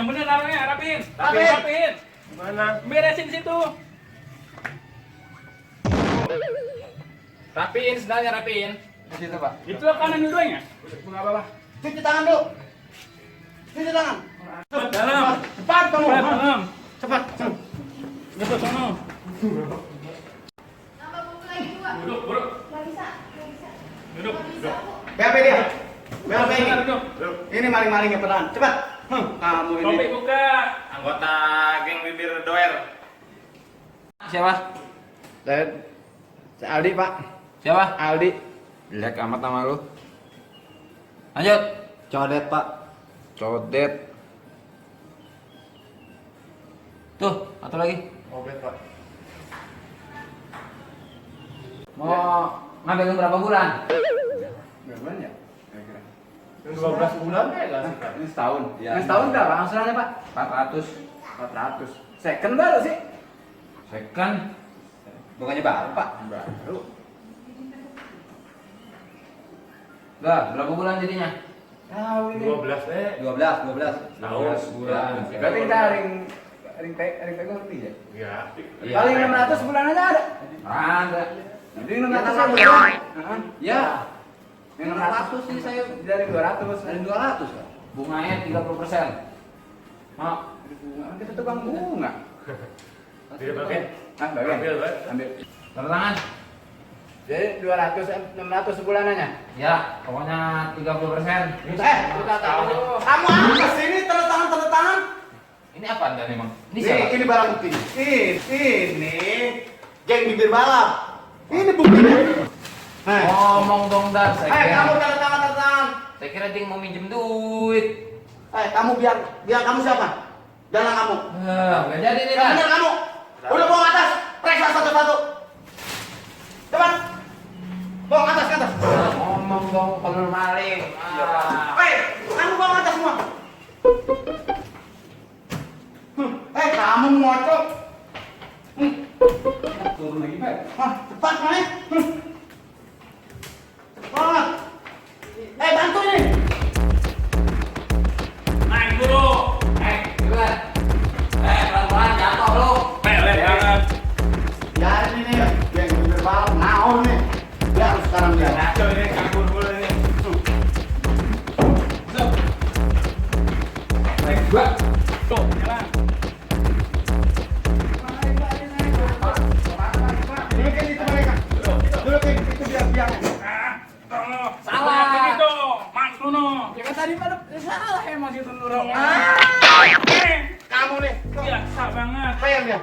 Yang bener taruhnya, rapiin. Rapiin. Rapiin. Mana? Beresin situ. Rapiin, sendalnya rapiin. Di situ, Pak. Itu kanan dua-duanya. Enggak apa-apa. Cuci tangan dulu. Cuci tangan. Cepat dalam. Cepat kamu. Cepat dalam. Cepat. Gitu sono. Nambah buku lagi 2. Duduk, duduk. Nggak bisa, nggak bisa. Duduk. Nggak bisa, Bu. BAP dia. BAP ini. Duduk. Ini maling-malingnya peran. Cepat. Kamu ini. Kopi buka. Anggota geng bibir doer. Siapa? Saya Aldi, Pak. Siapa? Aldi. Jelek amat nama lu. Lanjut. Codet, Pak. Codet. Tuh, satu lagi. Codet, Pak. Mau ngambil berapa bulan? Berapa ya? Kira-kira. 12 bulan Ini setahun. Iya. Ini setahun berapa angsurannya, Pak? 400. 400. Second baru sih. Second. Bukannya baru, Pak. Baru. Udah, berapa bulan jadinya? Tahu ini. 12. Tahun sebulan. Berarti kita ring pegang ngerti ya? Iya. Paling 600 bulan aja ada. Ada. Jadi 600 bulan. Ya. Yang 600 sih saya dari 200. Dari 200 kan? Bunganya 30%. Mau? Kita tukang bunga. Tidak pakai. Bagian. Ambil, Pak. Ambil. Tanda tangan? Jadi 200 600 sebulanannya. Ya, pokoknya 30%. Kita tahu. Kamu apa sih ini tanda tangan? Ini apa anda memang? Ini Ini siapa? ini barang bukti. Ini geng bibir balap. Ini buktinya. Ngomong dong Dar, saya kira. Kamu tanda tangan. Saya kira dia mau minjem duit. Kamu biar kamu siapa? Jalan kamu. Nggak jadi nih Yang Dar. bener kamu. Udah bawa ke atas. Periksa satu-satu. Cepat. Bawa ke atas. Ngomong dong kalau maling. Kamu bawa ke atas semua. Kamu ngocok. Turun lagi Pak. Cepat naik. Cepat. Bantu ini. Naik dulu. Gimana? Pelan-pelan jatuh lu. Pelet banget. Biarin ini. Geng bibir balap. Naon nih. Biar sekarang dia. Kacau ini, kabur mulu ini. Naik dua. Tuh, jalan. Dudukin itu mereka. Dudukin itu biar. Salah. Begitu. Mas Luno. Ya kan tadi pada salah emang gitu dorong. Kamu nih. Biasa banget. Peyang dia.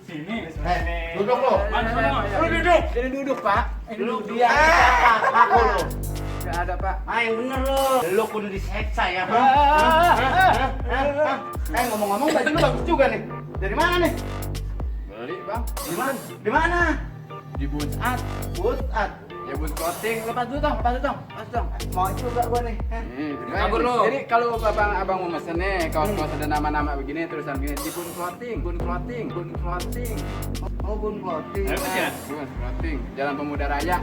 Sini. Duduk lo. Mas Luno. Lu duduk. Ini duduk Pak. Ini Lu duduk. dia siapa? Aku lo. Gak ada Pak. Main bener lo. Lu kudu diseksa ya. Ngomong-ngomong baju lu bagus juga nih. Dari mana nih? Beli Bang. Di mana? Di mana? Di Bunsat. Butat. Ya bun clothing. Lepas dulu dong. Mau juga gua nih. Kabur lu. Jadi kalau abang mau mesen nih kaos-kaos ada nama-nama begini tulisan begini di Bun Clothing. Oh, bun poti. Ayo, Mas, ya. Bun Clothing, Jalan Pemuda Raya.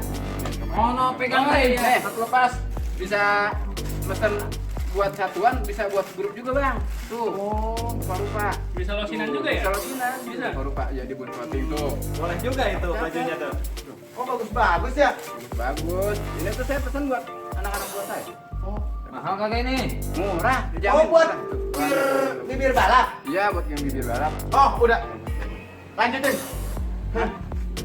Oh no, pegang nih. Satu lepas bisa mesen buat satuan, bisa buat grup juga bang. Tuh. Oh, Rupa-rupa. Bisa losinan juga ya? Bisa losinan. Bisa. Rupa-rupa jadi Bun Clothing tuh. Boleh juga itu bajunya tuh. oh bagus ya. Bagus. Ini tuh saya pesen buat anak-anak buat saya. Oh, Mahal kagak ini? Murah, dijamin. oh buat murah. bibir balap. Iya buat yang bibir balap. Oh, udah. Lanjutin.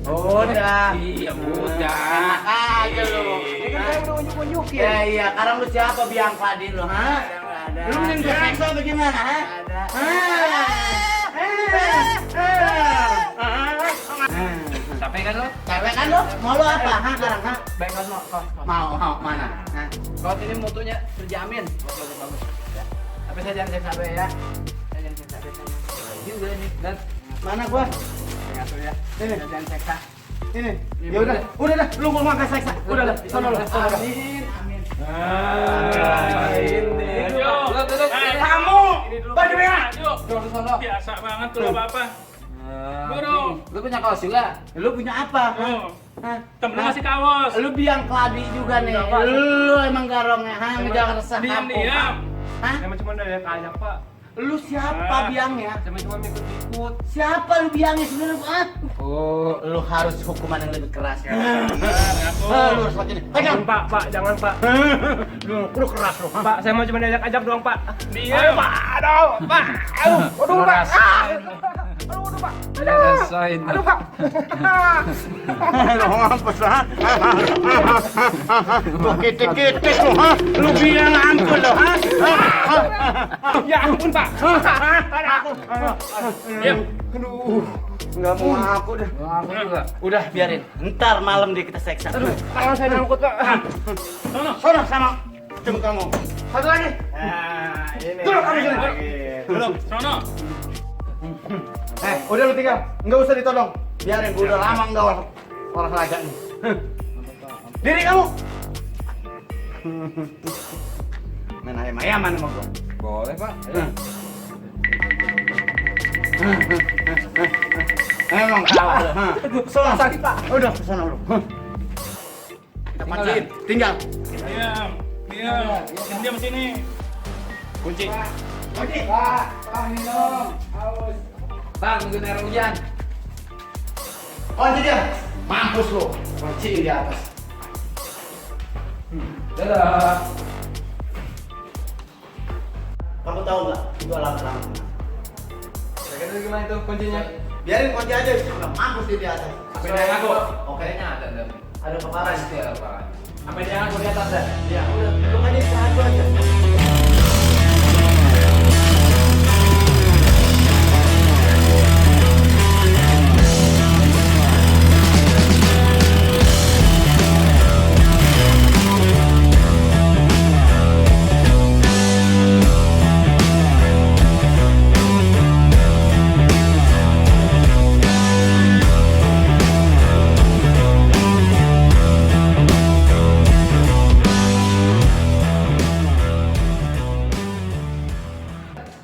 Udah. Iya, udah. Aja lu. Ini kan saya udah unjuk-unjukin. Iya, sekarang lu siapa biang Fadil lu, ha? Ada. Lu mending gue seksa bagaimana, ha? Ada. Capek kan lo? Cewek kan lu? Mau lu apa, ha? Sekarang, ha? Bengkos no. Mau, mana? Ha? Kaos ini mutunya terjamin. Bagus. Ya. Tapi saya jangan seksa ya. Saya jangan seksa Juga nih. Dan Mana gua? Saya ngatur ya. Ini. Saya jangan seksa. Ini. Ya udah dah. Lu mau makan seksa. Udah dah. Sono lu. Amin. Duduk. Kamu. Baju merah. Duduk sono. Biasa banget tuh apa-apa. Burung. Lu punya kaos juga? Lu punya apa? ha? Oh. Hah? Temen lu masih kaos. Lu biang keladi juga nih. Lu emang garongnya, ha? Ngejaga resah kampung. Diam. Hah? Emang cuma dari kayak Pak. Lu siapa biangnya? Sama cuma ikut-ikut. Siapa lu biangnya sebenarnya, Pak? Oh, Lu harus hukuman yang lebih keras. Aku. Lu harus pakai ini. Pegang. Pak, jangan Pak. Lu keras lu. Pak, saya mau cuma diajak doang Pak. Diam. Pak, aduh, Pak. Aduh, aduh, Pak. Aduh, Pak. Rasain. Aduh, Pak. Lu apa sah? Lu kitik-kitik lu, ha? Lu biang ampun lu, ha? Ya ampun Pak. Diam. Aduh, nggak mau aku dah. Aku juga. Udah biarin. Ntar malam dia kita seksa. Aduh, Tangan saya nyangkut Pak. sono sama tim kamu. Satu lagi. Ini. Duduk kamu sini. Duduk, sono. Udah lu tinggal. Nggak usah ditolong. Biarin, gua udah lama nggak olahraga nih. Diri kamu. Main ayam-ayaman sama gua. Boleh, Pak. Emang kalah lu. Sono sakit, Pak. Udah, kesana lu. Kita pancing. Tinggal. Diam. Diam sini. Kunci. Pak, minum. Haus. Bang, nungguin air hujan. Kunci dia. Mampus lu. Kunci di atas. Dadah. Kamu tahu nggak? Itu alamat-alamat. Kira-kira gimana itu kuncinya? Biarin kunci aja. Udah mampus dia di atas. Apa yang aku? Oke. Kayaknya ada. Ada kepala. Pasti ada kepala. Apa yang aku di atas dah? Ya udah. Lu aja satu aja.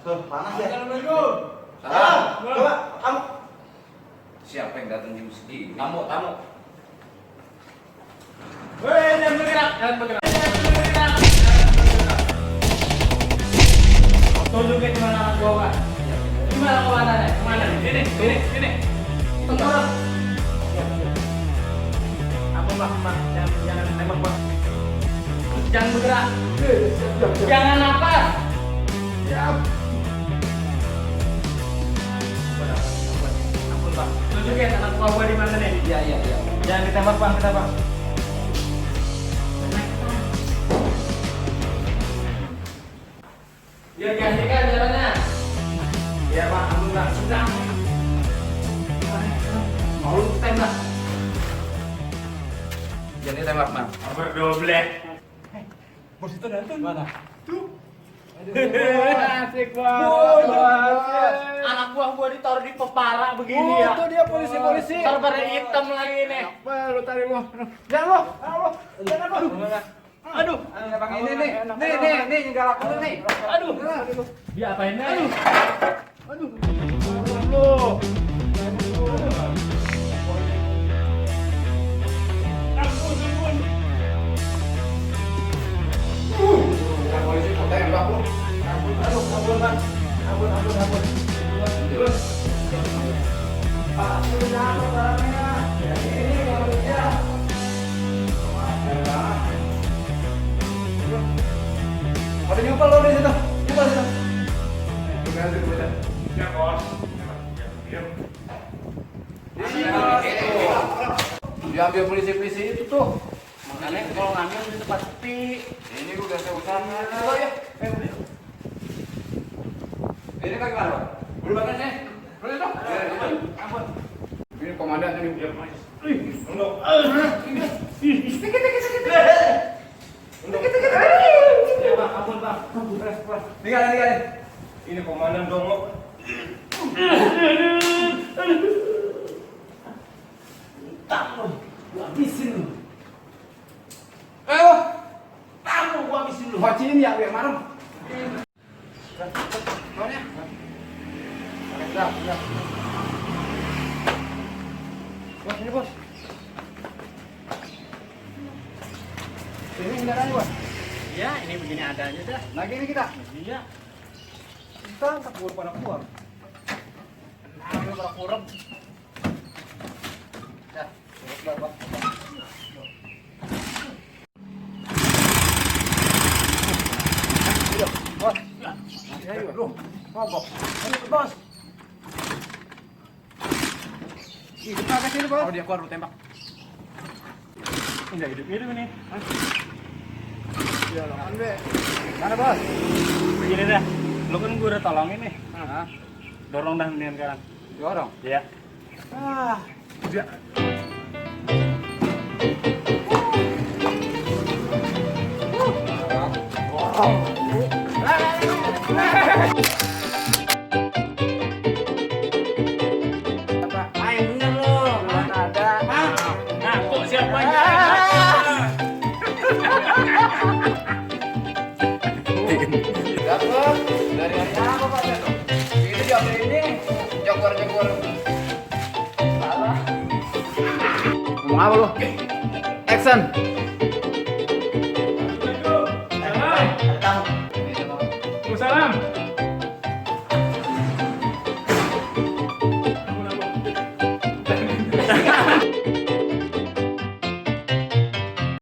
Tuh, panas ya. Assalamualaikum. Salam. Coba kamu. Siapa yang datang jam segini? Tamu. Woi, jangan bergerak. Tunjukin di mana anak gua, Pak. Gimana komandannya? Kemana nih? Sini. Tengkorak. Apa Pak? Jangan tembak Pak. Jangan bergerak. Jangan napas. Ampun Pak. Tunjukin anak gua di mana nih? Iya. Jangan ditembak Pak, kita Pak. Biar gantikan jalannya. Iya Pak, ampun Pak. Sudah. Mau lu tembak. Jadi tembak, Bang. Berdoble. Bos itu datang. Mana? Asik banget. Anak buah gua ditaruh di pepara begini ya. Itu dia polisi. Terbarnya hitam lagi nih. Apa lu tadi lo? Jangan lo. Aduh. Bang ini nih. Nih nyegal aku nih. Aduh. Dia apain nih? Aduh. Lu. Polisi mau tembak lu. Ampun, Bang. Ampun. Pak, sudah apa barangnya? Ini kalau dia. Ada nyumpel lo di situ. Nyumpel situ. Ya bos. Diambil polisi itu tuh. Makanya kalau ngambil di tempat sepi. Ini udah saya usaha. Ini kan gimana, Pak? Bulu badannya. Bulu itu. Ampun. Ini komandan tadi. Ya Pak, ampun Pak. Tinggalin. Ini komandan dongok. Tak lu. Gua habisin lu. Ayo. Tahu gua habisin lu. Kucing ya, biar marem. Mana? Sudah. Bos, ini bos. Ini kendaraannya, Bos. Ya, ini begini adanya dah. Lagi ini kita. Iya. Tangkap gua pada keluar. Nah, pada kurang. Dah, Pak. Bos. Ayo, lu. Mogok. Ayo, bos. Ih, kenapa sih lu, bos? Oh, dia keluar lu tembak. Enggak hidup-hidup ini. Hah? Iya, lo kan be. Mana, bos? Begini dah, lu kan gue udah tolongin nih. Hah? Dorong dah mendingan sekarang. Dorong. Iya. Ah, Dia. main bener lu. Belum ada. Nah, kok siapa aja? Dapat dari hari apa Pak Seto? Ini jam ini jogor-jogor. Salah. Ngomong apa lu? Action.